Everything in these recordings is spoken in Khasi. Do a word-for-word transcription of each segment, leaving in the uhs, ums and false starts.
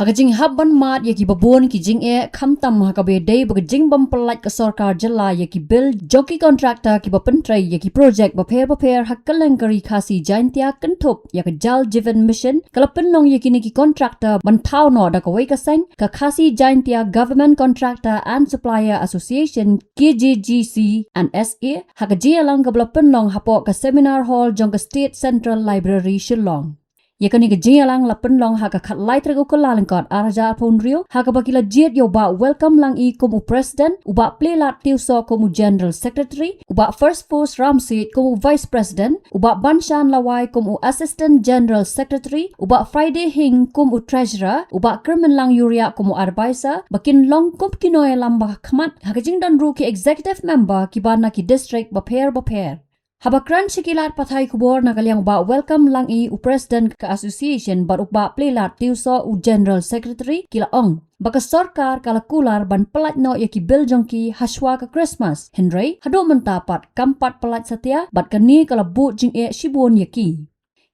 Ha ka jinghap ban mad ïa kiba bun ki jingeh, khamtam ha kaba ïadei bad ka jingbym pyllait ka sorkar jylla ïa ki bill jong ki contractor kiba pyntrei ïa ki project bapher bapher ha kylleng ka ri Khasi Jaintia, kynthup ïa ka Jal Jeevan Mission, ka la pynlong ïa kine ki contractor ban thaw noh da kawei ka seng, ka Khasi Jaintia Government Contractor and Supplier Association, K J G C and S A, ha ka jingïalang kaba la pynlong hapoh ka Seminar Hall jong ka State Central Library, Shillong. Ïa kane ka jingïalang la pynlong ha ka khatlai tarik u Kyllalyngkot arhajar arphew hynriew, ha kaba ki la jied ïa u Bah Welcome Langi kum u President, u Bah Plielad Tiewsoh kum u General Secretary, u Bah First Force Ramsiej kum u Vice President, u Bah Banshan Lawai kum u Assistant General Secretary, u Bah Friday Hing kum u Treasurer, u Bah Kyrmenlang Uriah kum u Advisor, ba kin long kum ki nongïalam ba khmat ha ka jingdon ruh ki executive member kiba na ki district bapher bapher. Haba kren sha ki lad pathai khubor na ka liang u Bah Welcome Langi, u President ka Association, bad u Bah Plielad Tiewsoh, u General Secretary, ki la ong ba ka sorkar ka la kular ban pyllait noh ïa ki bill jong ki hashwa ka Christmas. Hynrei haduh mynta pat kam pat pyllait satia, bad kane ka la buh jingeh shibun ïa ki.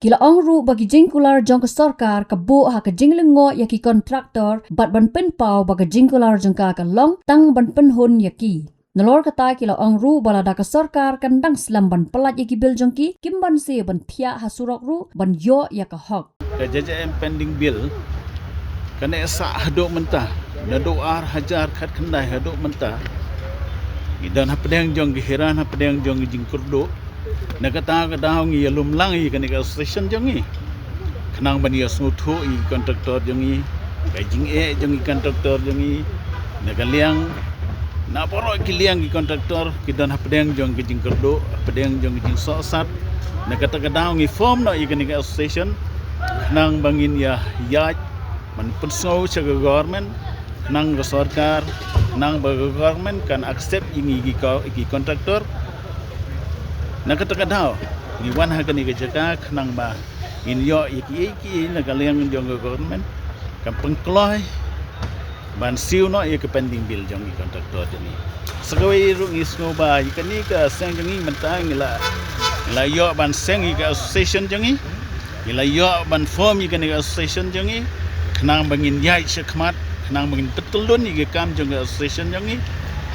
Ki la ong ruh ba ki jingkular jong ka sorkar ka buh ha ka jinglyngngoh ïa ki contractor, bad ban pynpaw ba ka jingkular jong ka ka long tang ban pynhun ïa ki. Nalor kata ki la ong ruh ba lada ka sorkar kan dang slem ban pyllait ïa ki bill jong ki, kim banse ban thiah ha surok ruh ban ïoh ïa ka hok. Ka J J M pending bill kane sa haduh mynta, naduh ar hajar khatkhyndai haduh mynta, ngi don hapdeng jong ki hiran, hapdeng jong ki jingkyrduh. Na kata ka daw ngi ïalum lang ïa kane ka association jong ngi, khnang ban ïasngewthuh ïa ki contractor jong ngi, ka jingeh jong ki contractor jong ngi, na ka liang, na baroh ki liang ki contractor ki don hapdeng jong ki jingkyrduh, hapdeng jong ki jingsohsat. Na kata ka daw ngi form noh ïa kane ka association, khnang ba ngin ïa ïaid ban pynsngew sha ka government, khnang ka sorkar, khnang ba ka government kan accept ïa ngi ki ko-, ki contractor. Na kata ka daw ngi wan ha kane ka jaka khnang ba ngin ïoh ïa kiei kiei na ka liang jong ka government, kan pynkloi ban siew noh ïa ka pending bill jong ki contractor jong ngi. Sa kawei ruh ngi sngew ba ïa kane ka seng jong ngi mynta ngi la, ngi la ïoh ban seng ïa ka association jong ngi. Ngi la ïoh ban form ïa kane ka association jong ngi, khnang ba ngin ïaid shakhmat, khnang ba ngin pyntyllun ïa ka kam jong ka association jong ngi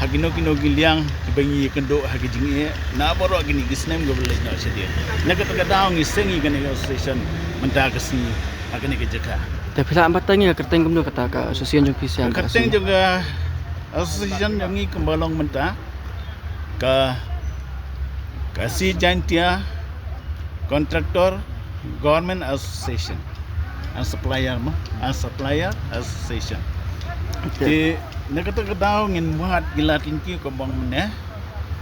ha kino kino ki liang kiba ngi ïakynduh ha ka jingeh na baroh kine ki snem kiba leit noh shadien. Na kata ka daw ngi seng ïa kane ka association mynta ka sngi ha kane ka jaka. Te phi lah ban batai ïa ka kyrteng kumno kata ka association jong phi sha ka kyrteng jong ka association jong ngi kumba long mynta ka Khasi Jaintia Contractor Government Association and Supplier mo, and Supplier Association. Te na kata ka daw ngin wad ïa la ki lynti kumba mynne,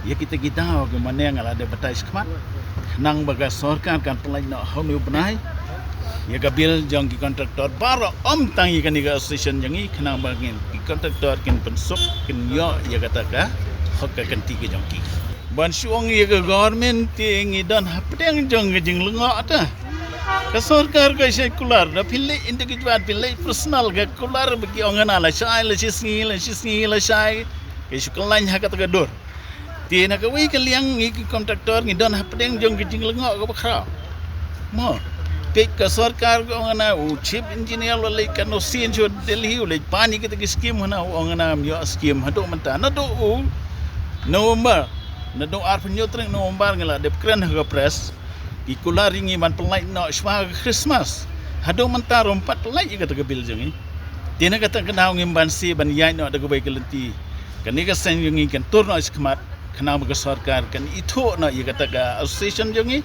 ïa kita ki daw kumba mynne nga la dep batai shakhmat, khnang ba ka sorkar kan pyllait noh ha une u bnai ïa ka bill jong ki contractor baroh, ym tang ïa kane ka association jong ngi, khnang ba ngin ki contractor kin pynsuk, kin ïoh ïa kata ka hok ka kynti ka jong ki. Ban shu ong ïa ka government te ngi don hapdeng jong ka jinglyngngoh ta. Ka sorkar ka shait kular, da phi leit individual, phi leit personal ka kular ba ki ong hana lashai, la shisngi, la shisngi, lashai. Ka shu kyllain ha kata ka dur. Te na kawei ka liang ngi ki contractor ngi don hapdeng jong ka jinglyngngoh kaba khraw. Mo, peit ka sorkar ka ong hana u chief engineer u la leit katno sien sha Delhi, u leit pan ïa kita ki scheme, hana u ong hana ym ïoh scheme haduh mynta. Naduh u November, naduh arphew hynñiew tarik November ngi la dep kren ha ka press, ki kular ïa ngi ban pyllait noh shwa ka Christmas. Haduh mynta ruh ym pat pyllait ïa kata ka bill jong ngi. Te na kata ka daw ngim banse ban ïaid noh da kawei ka lynti. Kane ka seng jong ngi kan tur noh shakhmat, khnang ba ka sorkar kan ithuh noh ïa kata ka association jong ngi,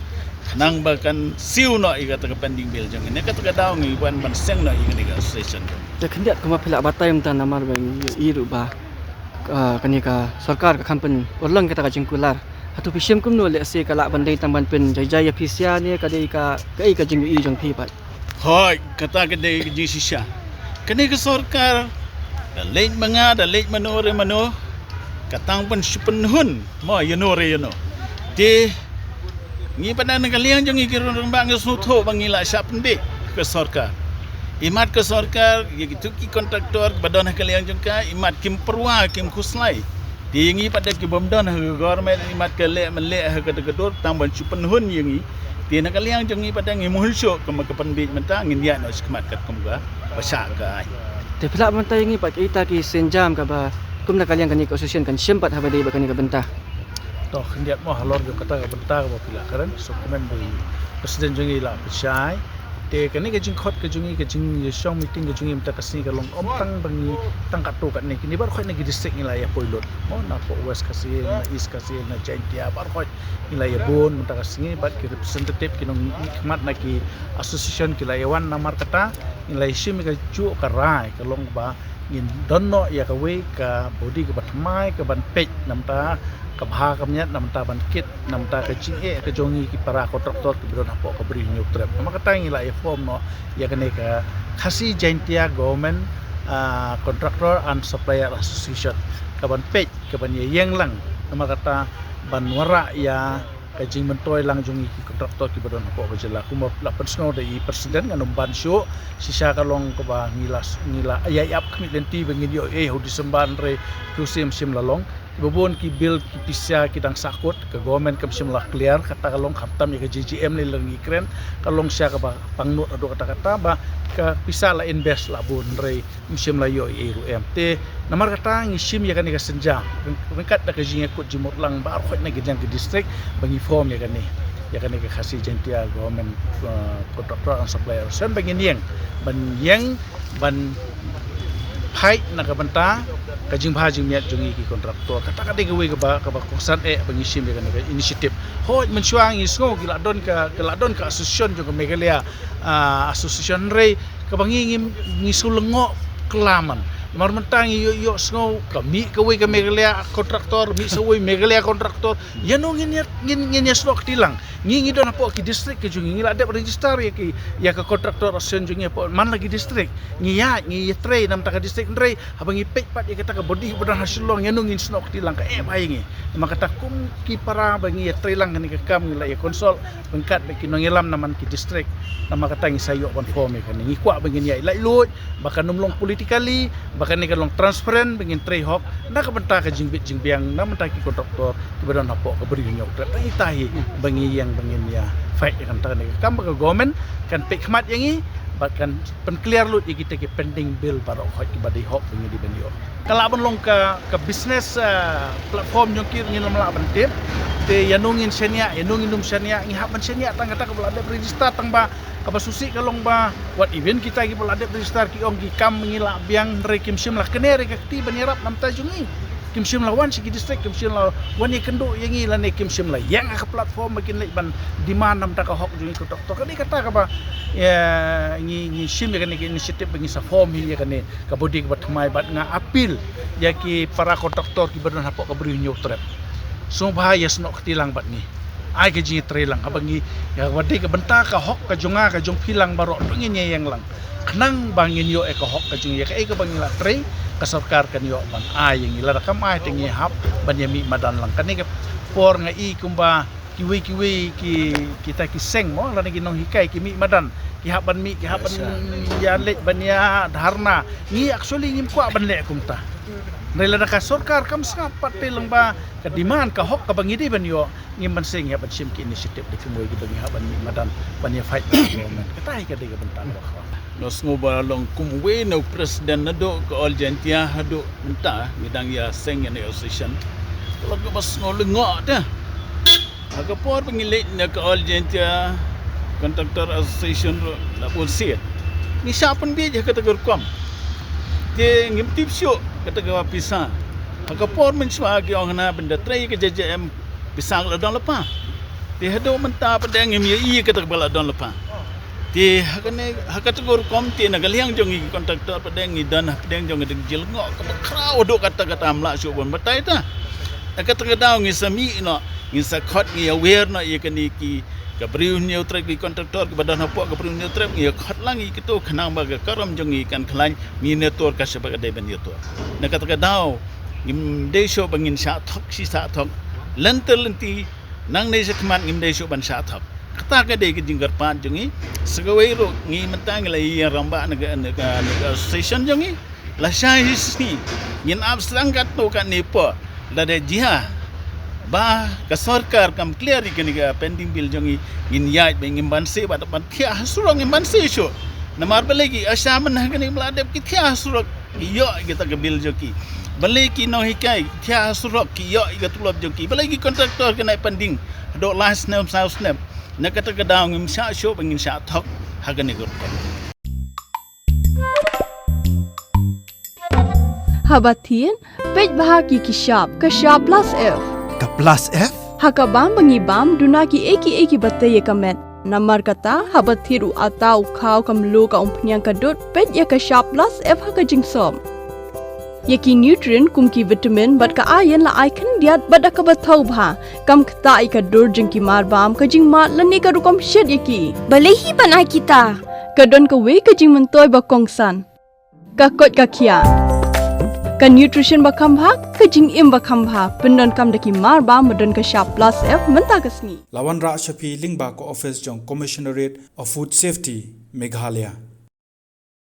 khnang ba kan siew noh ïa kata ka pending bill jong ngi. Na kata ka daw ngi wan ban seng noh ïa kane ka association jong ngi. Te khyndiat kumba phi lah batai mynta namar ba ngi ïohi ruh ba, ah, kane ka sorkar ka kham pynurlong kata ka jingkular. Hato phi shem kumno lehse ka lah ban dei tang ban pynjaijai ïa phi sha ne ka dei ka, kaei ka jingïohi jong phi pat? Hooid, kata ka dei ka jingshisha. Kane ka sorkar da leit ma nga, da leit mano re mano, ka tang ban shu pynhun mo ïano re ïano. Te ngi pat na ka liang jong ngi ki rangbah ngi sngewthuh ba ngi la shah pynbeit ka sorkar. Imat ka sorkar ïa kitu ki contractor ba don ha ka liang jong ka, imat kim pyrwa, kim khuslai. Te ngi pat da ki bym don ha ka government, imat ka leh ma leh ha kata ka dur tang ban shu pynhun ïa ngi. Te na ka liang jong ngi pat da ngi mut shuh kumba ka pynbeit mynta, ngin ïaid noh shakhmat katkum ka Ba shah ka ai. Te phi lah ban batai ïa ngi pat kita ki sienjam kaba kum na ka liang kane ka association kan shim pat haba dei bad kane ka bynta. To khyndiat mo halor jong kata ka bynta kaba phi la kren, so kmen ba i president jong ngi la pynshai. Te kane ka jingkhot ka jong ngi, ka jingïashong meeting ka jong ngi mynta ka sngi ka long ym tang ba ngi tang katto katne, kine baroh khoit na ki district ngi la ïa poi lut. Mo na West Khasi Hills, na East Khasi Hills, na Jaintia, baroh khoit ngi la ïa bun mynta ka sngi bad ki representative ki nongmihkhmat na ki association ki la ïa wan. Namar kata ngi la ïa shim ïa kajuh ka rai ka long ba ngin don noh ïa kawei ka body kaba thymmai kaban peit na bynta ka bha ka miat, na bynta ban kit na bynta ka jingeh ka jong ngi ki para contractor kiba don hapoh ka Bri Hynñiewtrep. Namar kata ngi la ïa form noh ïa kane ka Khasi Jaintia Government, ah, Contractor and Supplier Association kaban peit kaban ïa ïeng lang, namar kata ban wanrah ïa ka jingmyntoi lang jong ngi ki contractor kiba don hapoh ka jylla. Kumba la pynsngew da i president, ngan ym ban shuh. Shisha ka long kaba ngi la, ngi la ïa ïap khmih lynti ba ngin ïoh ei ha u December, hynrei phi sim shim la long. Kiba bun ki bill ki pisa ki dang sahkut, ka government kam shym la clear, kata ka long khamtam ïa ka J J M lei lei ngi kren, ka long sha kaba pangnud haduh katta katta ba ka pisa la invest la bun, hynrei ym shym la ïoh ei ruh em. Te namar kata ngi shim ïa kane ka sienjam ryngkat da ka jingïakut jingmut lang baroh khoit na ki jong ki district ba ngi form ïa kane, ïa kane ka Khasi Jaintia Government, uh, Contractor and Supplier Association ba ngin ïeng, ban ïeng ban peit na ka bynta ka jingbha jingmiat jong ngi ki contractor. Kata ka dei kawei kaba, kaba kongsan eh ba ngi shim ïa kane ka initiative. Hooid mynshuwa ngi sngew ki la don ka, ki la don ka association jong ka Meghalaya, ah, association, hynrei kaba ngi, ngi, ngi shu lyngngoh kylla man. Namar mynta ngi ïoh, ïoh sngew ka mih kawei ka Meghalaya contractor, mih sa wei Meghalaya contractor. Ïa no ngin ïa, ngin, ngin ïa snoh kti lang. Ngi, ngi don hapoh ki district ki jong ngi, ngi la dep register ïa ki, ïa ka contractor association jong ngi hapoh man la ki district. Ngi ïaid, ngi ïatrei na bynta ka district, hynrei haba ngi peit pat ïa kata ka body ba don ha Shillong, ïa no ngin snoh kti lang, ka eh bha ïa ngi. Namar kata kum ki para ba ngi ïatrei lang kane ka kam ngi la ïa consult ryngkat bad ki nongïalam na man ki district. Namar kata ngi sa ïoh ban form ïa kane. Ngi kwah ba ngin ïa laitluid ba kan ym long politically, ba kane kan long transparent, ba ngin trei hok na ka bynta ka jingbit jingbiang na bynta ki contractor kiba don hapoh ka Bri Hynñiewtrep. Tang ita hi ba ngi ïeng ba ngin ïa fight ïa kane ka kam ba ka government kan peit khmat ïa ngi bad kan pynclear lut ïa kita ki pending bill baroh khoit kiba dei hok ba ngi dei ban ïoh. Ka lah ban long ka, ka business, ah, platform jong ki, ngin ym lah ban tip. Te ïa no ngin shaniah, ïa no ngin ym shaniah, ngi hap ban shaniah tang kata kaba la dep register, tang ba kaba sngewsih ka long ba wat even kita kiba la dep register ki ong ki kam ngi la biang, hynrei kim shym la kner ïa ka kti ban ïarap na bynta jong ngi. Kim shym la wan sha ki district, kim shym la wan ïakynduh ïa ngi lane kim shym la ïeng ha ka platform ba kin leit ban demand na bynta ka hok jong ngi ki contractor. Ka dei kata kaba, ïa, ngi, ngi shim ïa kane ka initiative ba ngi sa form hi ïa kane ka body kaba thymmai bad nga appeal ïa ki para contractor kiba don hapoh ka Bri Hynñiewtrep. Sngewbha ïa snoh kti lang bad ngi. Ai ka jingïatrei lang haba ngi, ïa kaba dei ka bynta ka hok ka jong nga ka jong phi lang baroh to ngin ïa ïeng lang. Khnang ba ngin ïoh ïa ka hok ka jong ngi, ïa kaei kaba ngi la trei ka sorkar kan ïoh ban ai ïa ngi, lada kam ai te ngi hap ban ïa mih madan lang. Kane ka por nga i kumba kiwei kiwei ki, kita ki seng mo, lane ki nonghikai ki mih madan, ki hap ban mih, ki hap ban ïa leit ban ïa dharna. Ngi actually ngim kwah ban leh kumta. Hynrei lada ka sorkar kam sngap pat te lang ba ka demand ka hok kaba ngi dei ban ïoh, ngim banse ngi hap ban shim ki initiative da ki mui kiba ngi hap ban mih madan ban ïa fight bad ka government. Kata hi ka dei ka bynta kaba khraw. Nga sngew ba long kum uwei na u president naduh ka All Jaintia haduh mynta ngi dang ïa seng ïa ne association. Long kaba sngew lyngngoh te. Ha ka por ba ngi leit na ka All Jaintia Contractor Association ruh la bun sien. Ngi shah pynbiej ha kata ka rukom. Te ngim tip shuh kata ka pisa. Ha ka por mynshuwa ki ong hana ban da trei ka J J M pisa ka la don lypa. Te haduh mynta pat ngim ïohi kata kaba la don lypa. Te ha kane, ha kata ka rukom te na ka liang jong ngi ki contractor pat ngi don ha pdeng jong ngi ka jinglyngngoh kaba khraw haduh katta katta, ym lah shuh ban batai ta. Ha kata ka daw ngi sa mih noh, ngi sa khot, ngi aware noh ïa kane ki, ka Bri Hynñiewtrep, ki contractor kiba don hapoh ka Bri Hynñiewtrep, ngi khot lang ïa kito khnang ba ka karam jong ngi kan khlaiñ, ngin ïa tur ka shaba ka dei ban ïa tur. Na kata ka daw ngim dei shuh ba ngin shah thok shi shah thok. Lynter lynti, nangne sha khmat ngim dei shuh ban shah thok. Kata ka dei ka jingkyrpad jong ngi. Sa kawei ruh ngi mynta ngi la ïa rangbah na ka, na ka, na ka association jong ngi. Lashai hi sngi ngin ap sdang katto katne por. Lada jia ba ka sorkar kam clear ïa kane ka pending bill jong ngi, ngin ïaid ba ngim banse, bad ban thiah ha surok ngim banse shuh. Namar balei ki ASHA mynta ha kane ka Mlahdeip ki thiah ha surok ki ïoh ïa kata ka bill jong ki. Balei ki nonghikai thiah ha surok ki ïoh ïa ka tulop jong ki. Balei ki contractor ki nai pending haduh lai snem saw snem. Na kata ka daw ngim shah shuh ba ngin shah thok ha kane ka rukom. Haba thied, peit bha ki ki shap, ka shap plus F. Ka plus F? Ha ka bam ba ngi bam, duna ki ei ki ei kiba tei ïa ka met. Namar kata, haba thied u atta u khaw ka mluh ka umphniang ka dud, peit ïa ka shap plus F ha ka jingsop. Ïa ki nutrient kum ki vitamin bad ka iron la ai khyndiat bad da kaba thaw bha. Kam ktah ïa ka dur jong ki mar bam, ka jingmad lane ka rukom shet ïa ki. Balei hi ban ai kita? Ka don kawei ka jingmyntoi ba kongsan. Ka koit ka khiah. Ka nutrition ba kham bha, ka jingim ba kham bha. Pyndonkam da ki mar bam ba don ka shap plus F mynta ka sngi. La wanrah sha phi lyngba ka office jong Commissionerate of Food Safety, Meghalaya.